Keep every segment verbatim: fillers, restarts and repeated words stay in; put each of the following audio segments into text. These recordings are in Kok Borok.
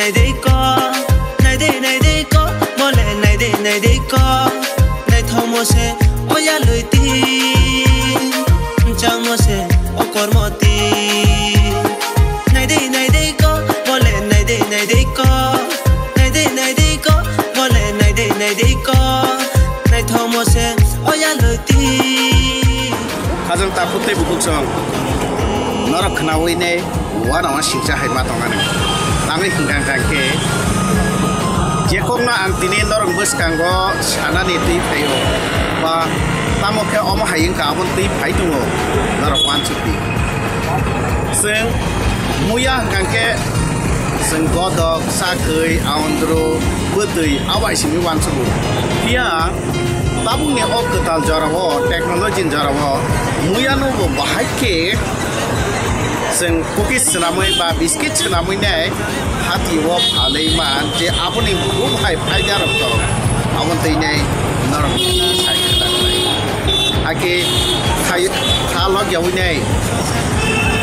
Naidei ko, naidei, naidei ko, bole naidei, naidei ko. Naithokmo se oya lwiti, changmo se okormoti. Naidei, naidei ko, bole naidei, naidei ko. Naidei, naidei ko, bole naidei, naidei ko. Naithokmo se oya lwiti. Khajang takhuk tei bukhuk song. Norok khnaui ne uanama singcha hai ma tongani. Tangwi hwnkha hwnkha khe, je kokno ang tini norok bwskango sanani twi phaio, ba tamo khe omo hai wngkha, aboni twi phai tongo, norok uansukdi. Chwng muya hwnkha khe chwng godok, chakhwi, aondro, bwtwi, abo hai simi uansugo. Phiya tabukni o kwtal jorao, technology ni jorao, muyano bo bahai khe chwng cookies swnamwi ba biscuit swnamwi nai hati o phalwi man je aboni bukhuk hai phaida rok to aboni twi nai norok sai khwna nai. Hakhe khai kha lok yaui nai.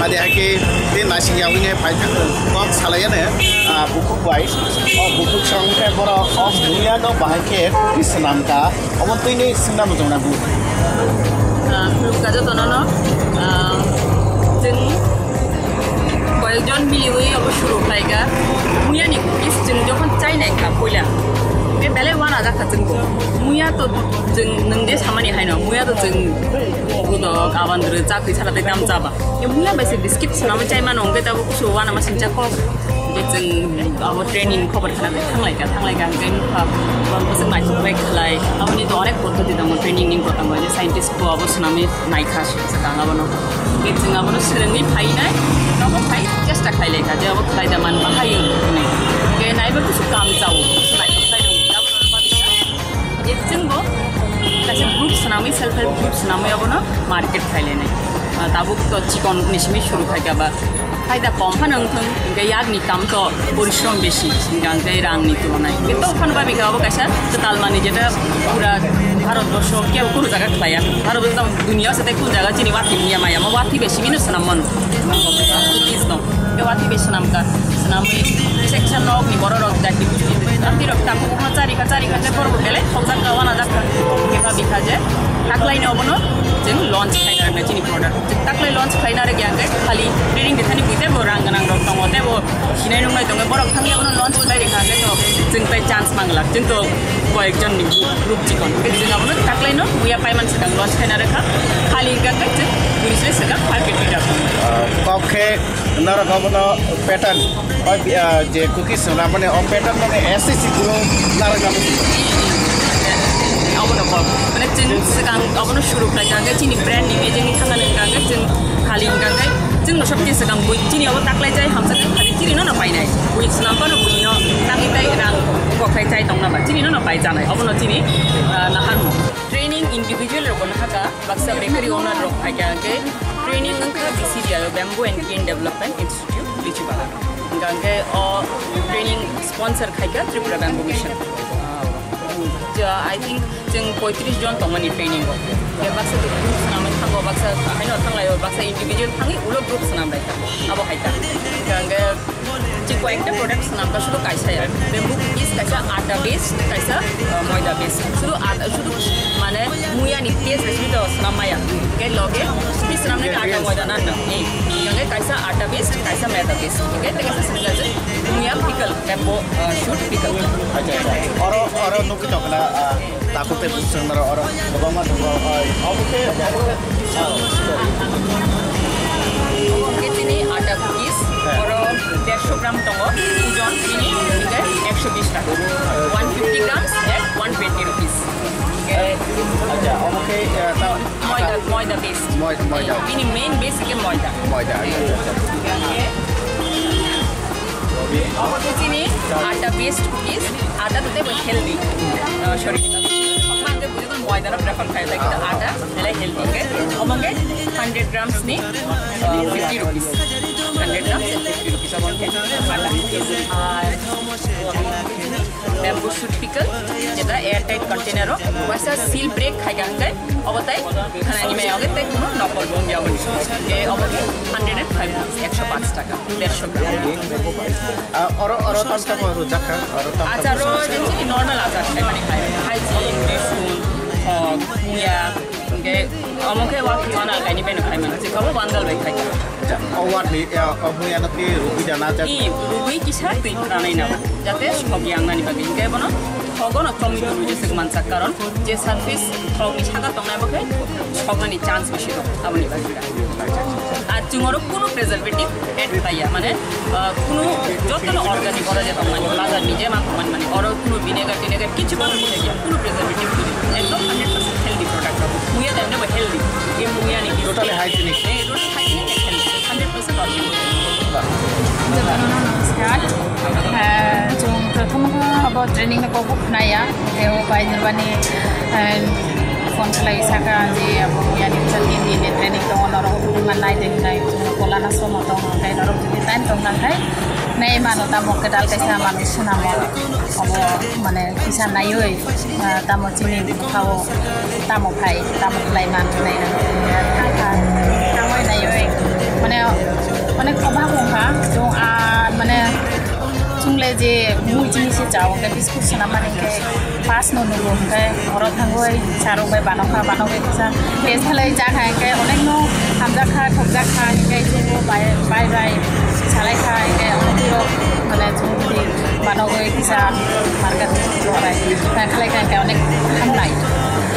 Hadi hakhe te nasing yaui nai phai thang kok salai ano, ah, bukhuk bai. O bukhuk song khe borok o muyano bahai khe cookies swnamkha. Omo twi ni singna muchung na bu. Ah, khulumkha jotono no. Ah, chwng koyekjon miliwi obo suru khlaikha. Muyani cookies chwng jokhon chai nai kha puila, be belai uanajakha chwngbo. Muya to chwng nwng je samani haino, muya to chwng godok, abandru, chakhwi sara tei tam chaba. Muya bai se biscuit swnamwi chai mano, hwnkhe tabuk kusu uanama singcha kok. Hwnkhe chwng abo training khobor khna thanglai kha, thanglai kha, hwnkhe nukha, bwswk naithok bai khlai, aboni to onek poddoti tongo, training ni bo tongo, je scientist bo abo swnamwi naikha swkang abono. Hwnkhe chwng abono swrwngwi phainai, nogo phai chesta khlailai kha, je abo khlai da man bahai hwnwi. Hwnkhe naiba kusu kam chao, naithok khlai rw, abono bagwi kha. Hwnkhe chwngbo kaisa group swnamwi, self help group swnamwi abono market khailainai. Ah, tabuk to chikon ni simi suru khaikha ba. Phaida kom phano wngthung, hwnkhe yakni kam to porishrom besi, hwnkhe rangni tulonai. Hwnkhe to phano babikha abo kaisa kwtal manwi jeta pura Bharat borsho kebo kunu jaga khlaiya. Bharat borsho tamo duniya se tei kun jaga chini wathi manya maya, mo wathi bai simi no swnam mano. Is no. Hwnkhe wathi bai swnamkha, swnamwi section nokni borok rok jati gusti tamti rok takhuk no charikha, charikha je borok belai thokjakha, uanajakha. Hwnkhe babikha je taklaino obono chwng launch khaina rwkha chini product. Taklai launch khaina rwkya hwnkhe khali training rwthani bui teibo rang gwnang rok tongo, teibo sinai nungnai tongo, borok thangwi abono launch khlai rwkha hwnkhe to chwng tai chance manglak, chwng to koyekjonni group chikon. Hwnkhe chwng abono taklaino muya paiman swkang launch khaina rwkha, khali hwnkhe chwng bini se swkang market leader. Ah, kok khe norok abono pattern. O, ah, je cookies swnamani o pattern mani S S C guru narwkna muchungo. Abono kok. Mane chwng swkang abono suru khlai kha hwnkhe chini brand ni image ni thangna nang kha hwnkhe chwng khali hwnkha hwnkhe chwngno sob khe swkang bui chini obo taklai chai hamsa khe khali chini no no painai. Bui swnam phano bui no tangwi tai rang kokthai chai tongna ba chini no no pai chanai. Obono chini, ah, naharmung. Training individual rokno hakha baksa bakery owner rok phaikha hwnkhe training wngkha B C D I o Bamboo and Cane Development Institute. Lichibagan. Hingke o training sponsor khaikha Tripura Bamboo Mission. Ja, I think chwng poitris jon tongmani training o. Hingke baksa to group swnamwi thango, baksa haino thanglaio, baksa individual thangwi ulo group swnam bai kha. Abo hai ta. Hingke chi koyekta product swnam kha, sudu kaisa ya. Bamboo cookies kaisa atta based, kaisa, uh, moida based. Sudu atta, sudu mane muya ni taste bai sudu swnam maya. Hingke loge swnam nai atta moida nan nang. Hingke kaisa atta based, kaisa maida based. Hingke tei kaisa swnam jajak muya pickle, bamboo, uh, shoot pickle. Acha, acha. Oro, oro nukwi tongkha na, ah, takhuk tei buchung naro oro kwbangma tongo, ah, obo khe, ah, obo khe chini atta cookies, oro dersho gram tongo, ojon chini, hingke ekso bish taka. One fifty grams at one twenty rupees. Hingke acha, obo khe, ah, ta-, Moida, moida base. Moi-, moida. Ini main base ke moida. Moida, acha, acha, acha. Oke. Oke, chini atta based cookies. Atta to tei healthy. Uh, sorry. Mangke bujhe to moida no prefer khai, like to atta, hele healthy ke. Omo ke hundred grams ni, uh, fifty rupees. Hundred grams and fifty rupees. Bamboo shoot pickle, jeta air tight container o, waisa seal break khai kha hwnkhe, obo tai khanani mai oge tai kuno nokol bo wngya boni. Ke obo ke hundred and five rupees, ekso panch taka, derso gram. Ah, oro, oro tam tam rujak kha, oro tam tam achar ro rujak kha. Je chini normal achar khai mani khai, khai chini, rosun, hok, muya, hwnkhe omo khe wa khiwana kaini bai no khai mano, je kabo bangal bai khai. O watni, eh, o muyano twi rugwi dana jak. I rugwi kisa twi phranai na, jate sog yangnani bagwi. Hwnkhe bono sogono chomwi tongwi jese mansak, karon je surface sogni saka tongnai bo khe sognani chance bisi dong, aboni bagwi. Ar chwng oro kunu preservative add khlaiya, mane, ah, kunu jotono organic oro je tongmani, bazarni je ma tongmani, mane, oro kunu vinegar tinegar kichu ba kunu preservative kunu, ekdom hundred percent healthy product. Muya da healthy. Totally hygienic. Eh, totally hygienic and healthy. Hundred percent organic. Jotono namaskar. Eh, chwng prothom khe abo training no kok khwnaya. Tei o bai nirmani, eh, phone khlai saka je abo yani chwng ni ni training tongo norok hudu man nai de hinai chwng kolana somo tongo tei norok jodi time tong nang khai nai mano tamo kedal kaisa mano swnamo. Obo mane kisa naiwi, ah, tamo chini bukhao tamo phai, tamo khlai man khlai nang. Tamo naiwi mane onek obha wngkha, chwng, ah, mane chwng le je mui chini se chao, hwnkhe biscuit swnam mani khe pass no nugo, hwnkhe oro thangwi sarok bai banokha, banokhe kisa test khlai cha kha, hwnkhe onek no hamjak kha, thokjak kha, hwnkhe chwngno bai, bai, bai salai kha, hwnkhe onek no mane chwng Banogwi kisa market lorai. Khlai kha khe onek hamnai.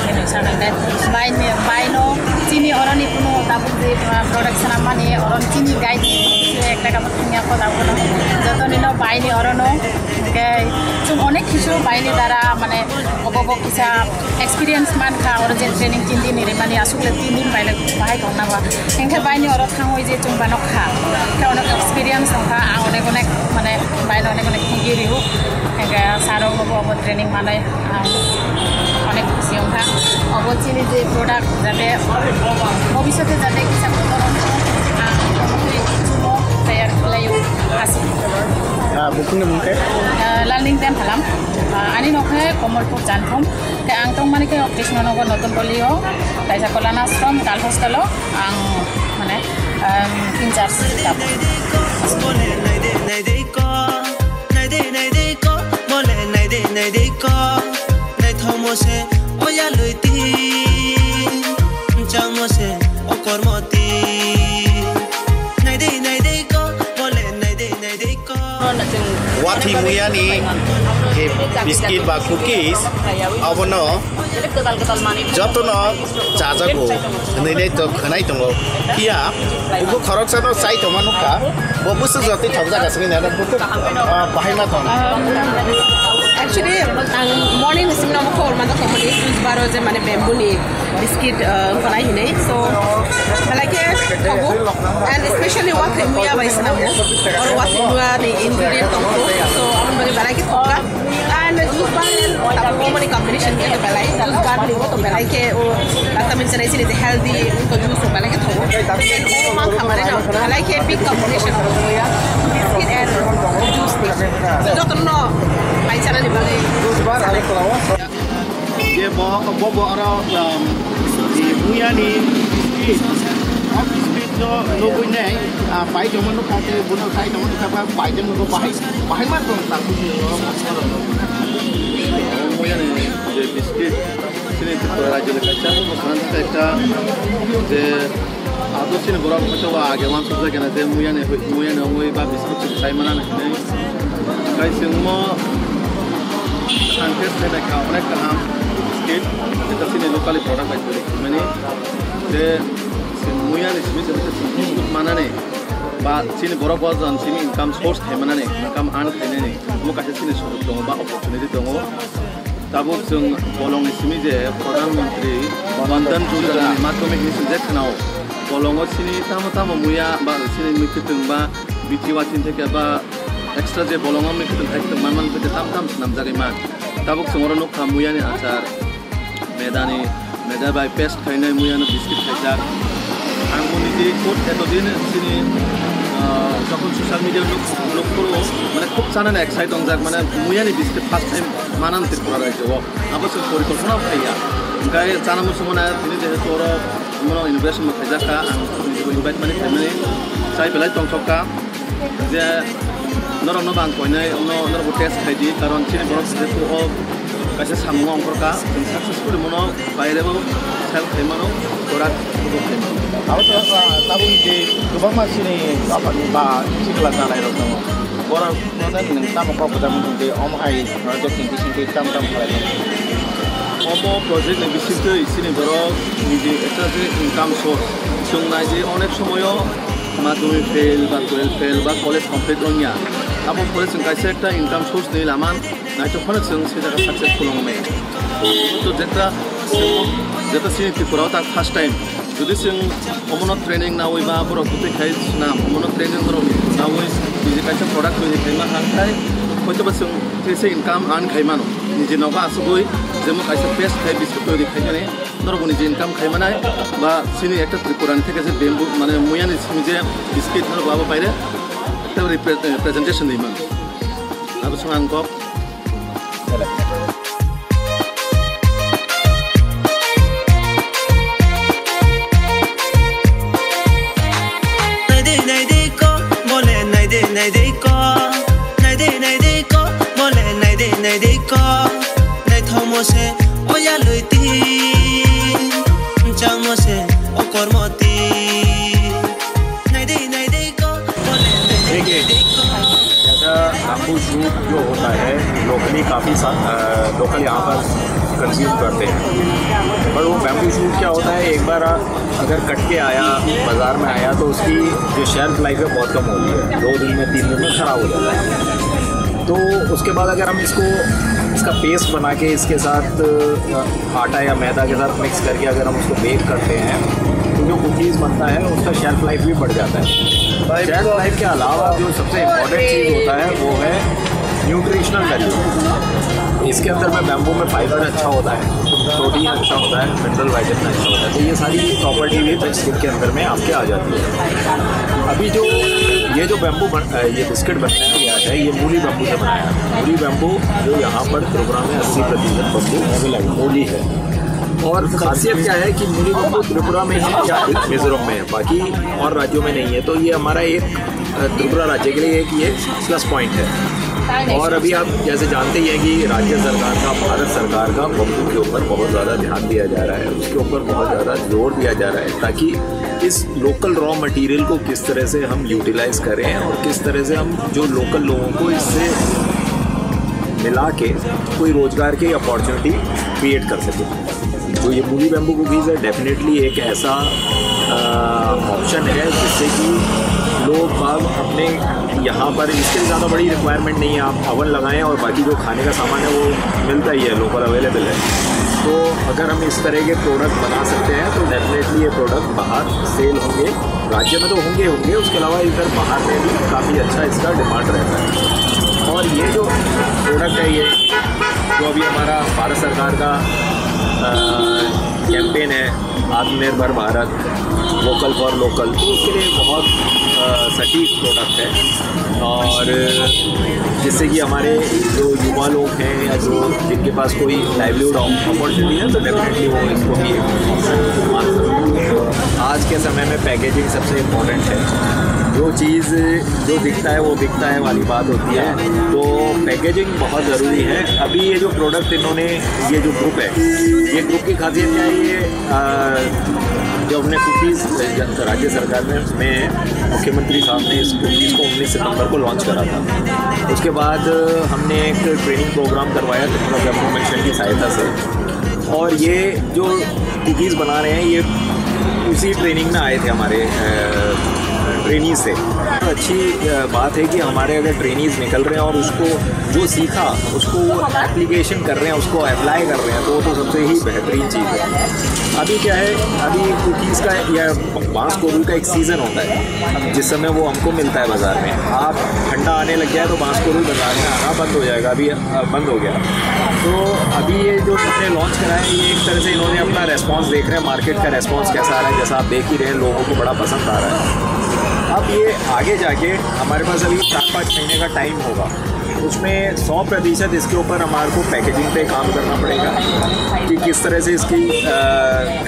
Hino sakang de. Bai ni, bai no chini oroni kuno tabuk di, ah, production amani oron chini guide ekta kama thangya ko tabuk no. Joto ni no bai ni orono. Ke chum onek kisu bai ni dara mane obo bo kisa experience man kha, oro je training tin din ni rimani, asuk le tin din bai le bahai tong na ba. Hingke bai ni oro thangwi je chwng bano kha. Hingke onek experience tong kha, ang onek onek mane bai no onek onek hingke riu. Hingke saro obo obo training manai, ang onek khusi wng kha. Obo chini je product jate bhobishote jate kisa kotor wng kha, ang obo twi chwngno tayar khlai o asuk. Ah, bukungni mung khe? Ah, Lalning Temphalam. Ah, ani nokhe Komolpur Janthom. Khe ang tongmani khe Krishnanagar Notun Goli o, kaisa Kolana Ashram Girl Hostel o ang mane, um, in charge tabuk. Wathi muyani je biscuit ba cookies, abono jotono chajago, hwnwi nai to khwnai tongo. Phiya buku khoroksano chai tongma nukha, bo bwswk jotwi thokjak aswk hwnwi nai buku, ah, bahai ma tong. Actually, ang morning ni simi no khobor ma tongmani, juice bar o je mane bamboo ni biscuit, uh, wngkha nai hinwi. So, belai khe thogo. And especially wathai muya bai swnamo. Oro wathai muya ni ingredient tongo. So, aboni bagwi belai khe thokha. And juice bar ni tabuk omo ni combination khe belai. Juice bar ni bo to belai khe o lata min chanai sini je healthy wngkha juice rok belai khe thogo. And omo mankha mane no belai khe big combination of biscuit and juice ni. Jotono bai chanani bagwi. Je bo, bo, bo oro, um, je muyani biscuit, o biscuit no nugui nai, ah, pai tongma nukha, je bono khai tongma nukha, ba pai tongma nukha, bahai, bahai ma tong ta. Muyani je biscuit, chini Tripura rajyo ni kaisa, ekta, je Ado chini borok hwnkhe o age uansukjak khe na je muyani, muyani wngwi ba biscuit chwng chai manani hinwi. Khai chwngmo ang test khainai kha, onek kaham biscuit, jeta chini locally product bai twi mani. Je chwng muyani simi se chwng biscuit manani ba chini borok bo jan chini income source khai manani, income earn khainani, omo kaisa chini sujok tongo ba opportunity tongo. Tabuk chwng bolongni simi je Pradhan Mantri Mandan Yojana ni madhyamik hinwi swijak khwnao. Bolongo chini tamo tamo muya ba chini mwkhwtwng ba B T Y theke ba extra je bolongo mwkhwtwng thai kwtwng man man theke tam tam swnamjagwi man. Tabuk chwng oro nukha muyani achar, medani, meda bai paste khainai muyano biscuit khaijak. Ang bo niji kot eto din chini, ah, Social media nuk, nuk phuru, mane, khub chanani excite wngjak, mane, muyani biscuit first time manan Tripura rajyo o. Abo se porikolpona phaiya. Hingkai chana muchungmani tini jehetu oro, mono inauguration bo khaijak kha, ang nijebo invite mani khaimani chai belai tongthok kha. Je norokno bo ang koinai, ono norokbo test khaidi, karon chini borok jehetu o kaisa samung ongkhor kha, chwng successfully mono bairebo sell khaimano, product bo khaimano. Abo to, ah, tabuk je kwbangma chini bapani ba sikla chalairok tongo. Borok no nwng tamo kok kwcham wngkhe omo hai project ni bisingtwi tam tam khlai tongo. Omo project ni bisingtwi chini borok niji ekta je income source. Chwng nai je onek somoyo madhyamik fail ba twelve fail ba college complete wngya. Abo pore chwng kaisa ekta income source ni lama naithok phano chwng se jaga successful wngmani. To jeta, jeta chini Tripura o ta first time. Jodi chwng omono training nawi ba borok bwtwi khai swnam, omono training borok nawi niji kaisa product twi khai ma hang khai, hoito ba chwng kaisa income earn khai mano. Niji nogo asugwi jemo kaisa paste khai biscuit twi khai mani. Norok bo niji income khai manai ba chini ekta Tripura ni theke je bamboo mane muyani simi je biscuit norok bo abo paire ekta repre-, eh, presentation di man. Abo song ang kok. Naidi naidi ko, bole naidi naidi ko, naidi naidi ko, bole naidi naidi ko. Naithokmo se oya luiti, changmo se okormoti. Naidi naidi ko, bole naidi naidi ko. देखिए, जैसा bamboo shoot जो होता है, locally काफ़ी सा-, अ, लोकल यहाँ पर कंज्यूम करते हैं। पर वो bamboo shoot क्या होता है, एक बार आ-, अगर कट के आया, बाज़ार में आया, तो उसकी जो शेल्फ लाइफ है, बहुत कम होती है, दो दिन में, तीन दिन में ख़राब हो जाता है। तो उसके बाद अगर हम इसको, इसका पेस्ट बना के इसके साथ, अ, आटा या मैदा के साथ मिक्स करके अगर हम उसको बेक करते हैं, तो जो कुकीज़ बनता है, उसका शेल्फ लाइफ भी बढ़ जाता है। शेल्फ लाइफ के अलावा जो सबसे इम्पोर्टेंट चीज़ होता है, वो है न्यूट्रिशनल वैल्यू। इसके अंदर में, बैम्बू में फाइबर अच्छा होता है, प्रोटीन अच्छा होता है, मिनरल विटामिन अच्छा होता है, तो ये सारी प्रॉपर्टी भी बिस्किट के अंदर में आपके आ जाती है। अभी जो ये जो बैम्बू बन-, अ, ये बिस्किट बनाया गया है, ये मूली बैम्बू से बनाया है। मूली बैम्बू जो यहाँ पर त्रिपुरा में अस्सी प्रतिशत बैम्बू मूली है। और खासियत क्या है कि मूली बैम्बू त्रिपुरा में है या मिजोरम में है, बाकी और राज्यों में नहीं है, तो ये हमारा एक, अ, त्रिपुरा राज्य के लिए एक ये प्लस पॉइंट है। और अभी आप जैसे जानते ही हैं कि राज्य सरकार का, भारत सरकार का बम्बू के ऊपर बहुत ज़्यादा ध्यान दिया जा रहा है, उसके ऊपर बहुत ज़्यादा जोर दिया जा रहा है, ताकि इस लोकल रॉ मटेरियल को किस तरह से हम यूटिलाइज करें और किस तरह से हम जो लोकल लोगों को इससे मिला के कोई रोज़गार की अपॉर्चुनिटी क्रिएट कर सकें। जो ये मूली बैम्बू कुकीज़ है, डेफिनेटली एक ऐसा, अ, ऑप्शन है जिससे कि लोग बाग अपने यहाँ पर, इसके लिए ज़्यादा बड़ी रिक्वायरमेंट नहीं है, आप ओवन लगाएं और बाकी जो खाने का सामान है वो मिलता ही है, लोकल अवेलेबल है। तो अगर हम इस तरह के प्रोडक्ट बना सकते हैं तो डेफिनेटली ये प्रोडक्ट बाहर सेल होंगे। राज्य में तो होंगे होंगे, उसके अलावा इधर बाहर में भी काफ़ी अच्छा इसका डिमांड रहता है। और ये जो प्रोडक्ट है, ये जो अभी हमारा भारत सरकार का, अ, कैंपेन है आत्मनिर्भर भारत, वोकल फॉर लोकल, तो उसके लिए बहुत, अ, सटीक प्रोडक्ट है। और जिससे कि हमारे जो युवा लोग हैं या जो जिनके पास कोई लाइवलीहुड अपॉर्चुनिटी है, तो डेफिनेटली वो इसको भी एक ऑप्शन मान सकते हैं। आज के समय में पैकेजिंग सबसे इम्पोर्टेंट है। जो चीज़ जो दिखता है वो बिकता है वाली बात होती है, तो पैकेजिंग बहुत ज़रूरी है। अभी ये जो प्रोडक्ट इन्होंने, ये जो ग्रुप है, ये ग्रुप की खासियत क्या है? ये, अ, जो हमने कुकीज़, राज्य सरकार ने, में मुख्यमंत्री साहब ने इस कुकीज़ को उन्नीस सितंबर को लॉन्च करा था। उसके बाद हमने एक ट्रेनिंग प्रोग्राम करवाया त्रिपुरा ब्रह्मो मिशन की सहायता से, और ये जो कुकीज़ बना रहे हैं, ये उसी ट्रेनिंग में आए थे हमारे, अ, ट्रेनी से। अच्छी, अ, बात है कि हमारे अगर ट्रेनीज निकल रहे हैं और उसको जो सीखा, उसको वो एप्लीकेशन कर रहे हैं, उसको अप्लाई कर रहे हैं, तो वो तो सबसे ही बेहतरीन चीज़ है। अभी क्या है, अभी कुकीज़ का या बांस कोरू का एक सीज़न होता है, जिस समय वो हमको मिलता है बाज़ार में। आप ठंडा आने लग गया है, तो बांस कोरू बाज़ार में आना बंद हो जाएगा। अभी अ, बंद हो गया। तो अभी ये जो इन्होंने लॉन्च करा है, ये एक तरह से इन्होंने अपना रेस्पॉन्स देख रहे हैं, मार्केट का रेस्पॉन्स कैसा आ रहा है। जैसा आप देख ही रहे हैं, लोगों को बड़ा पसंद आ रहा है। अब ये आगे जाके हमारे पास अभी चार पाँच महीने का टाइम होगा, उसमें सौ प्रतिशत इसके ऊपर हमारे को पैकेजिंग पे काम करना पड़ेगा कि किस तरह से इसकी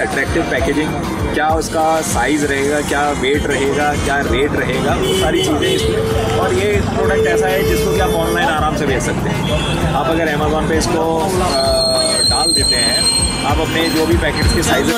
अट्रैक्टिव पैकेजिंग, क्या उसका साइज रहेगा, क्या वेट रहेगा, क्या रेट रहेगा, वो सारी चीज़ें इसमें। और ये प्रोडक्ट ऐसा है जिसको कि आप ऑनलाइन आराम से बेच सकते हैं। आप अगर अमेजोन पे इसको अ, डाल देते हैं, आप अपने जो भी पैकेट्स के साइज